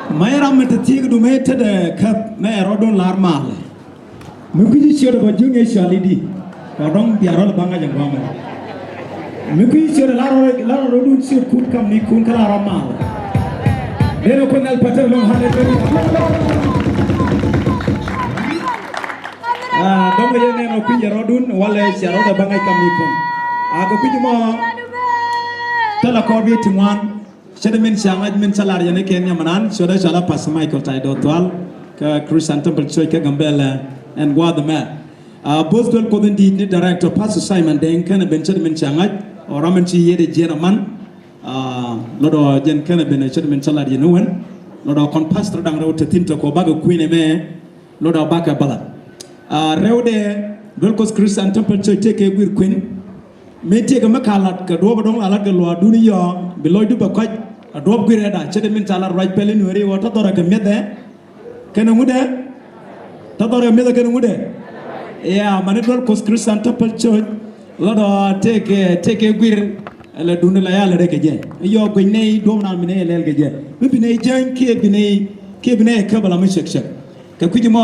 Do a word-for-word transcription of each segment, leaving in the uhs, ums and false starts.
Mɛ ram mi te thiek du mɛ te de käp mɛ rɔdun lar mal. Mi kui̱ci ciöt bä juŋ ye cɔal i̱di. Kɔ dɔŋ bia rɔl baŋ a jɛ guamɛ. Mi kui̱ci ciöt lar rɔ, lar rɔ dun ciöt kut kam ni kun kä lar rɔ mal. Dee rɔ kun nal pater lɔŋ haleluya. Ah, dɔŋ yɛ nɛn ɔ kui̱c yɛ rɔdun walɛ cia rɔdɛ baŋ a kam ni kun. A kɛ kui̱ci mɔ. Thilɛ kɔr bi ti ŋuan. Cɛ dee min ca ŋa̱c min ca lar yɛn i̱ kɛn nyamanan cɛ dee cɔal a Pastor Michael Tay Dɔth Thual kä Christian Temple Church kä Gambɛlɛ ɛn gua̱a̱th ɛmɛ. A both duel Kuɔth in di̱i̱t ni director Pastor Simon Deng kɛnɛ ben cɛ dee min ca ŋa̱c ɔ ram in ci yiëëdɛ jiɛn aman. A lotdɔ jɛn kɛnɛ ben cɛ dee min ca lar yɛn i̱ wän lotdɔ kɔn pastor da̱ŋ rɛw te thi̱n te kɔ bakɛ kui̱n ɛmɛ. Lotdɔ bakɛ bäla. A rɛwdɛ duel Kuɔth Christian Temple Church tëëkɛ guir kuën. Mëë tiekɛ mi ka lat kɛ duɔ̱ɔ̱p ɛ dɔ̱ŋ la lat kɛ luaakdun i̱ yɔɔ bi lɔcdu bɛ kɔc. A duɔ̱ɔ̱p guirɛ da ce̱t min ca lat ruac pɛl in weri wä tɔ̱ dhɔrɛ kɛ mi̱ethɛ. Kɛnɛ ŋudɛ tɔ̱ dhɔrɛ kɛ mi̱ethɛ kɛnɛ ŋudɛ. Ya mani duel Kuɔth Christian Temple Church. Lotdɔ tëëkɛ tëëkɛ guir. Ɛlɛ duni la ya lɛ rɛ kɛ jɛ i̱ yɔɔ guic nɛy duɔ̱ɔ̱p naan mi nɛy ɛ lɛl kɛ jɛ mi bi nɛy jäny kiɛ bi nɛy kiɛ bi nɛy ɛ käp ala mi cɛk cɛk. Kɛ kui̱c mɔ,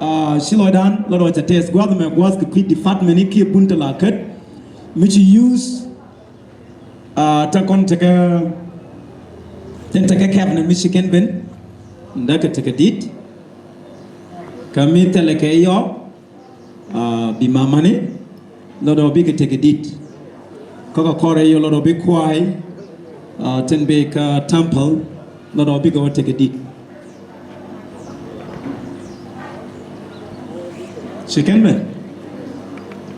a, ci lɔcdan lɔt wä cɛ tɛth gua̱th mɛ gua̱th kɛ kui̱ department i̱ kiɛ bun te la kät mi ci use, a, te kɔn tekɛ tin tekɛ cabinet mi ci kɛn ben. Ndɛ kɛ tekɛ dit kɛ mi thɛlɛ kɛ yɔ. A, bi mamani lɔt ɔ bikɛ tekɛ dit. Kä kɛ kɔrɛ yɔ lɔt ɔ bi kuay, a, tin bi kä temple lɔt ɔ bikɛ wä tekɛ dit. Ci kɛn mɛ.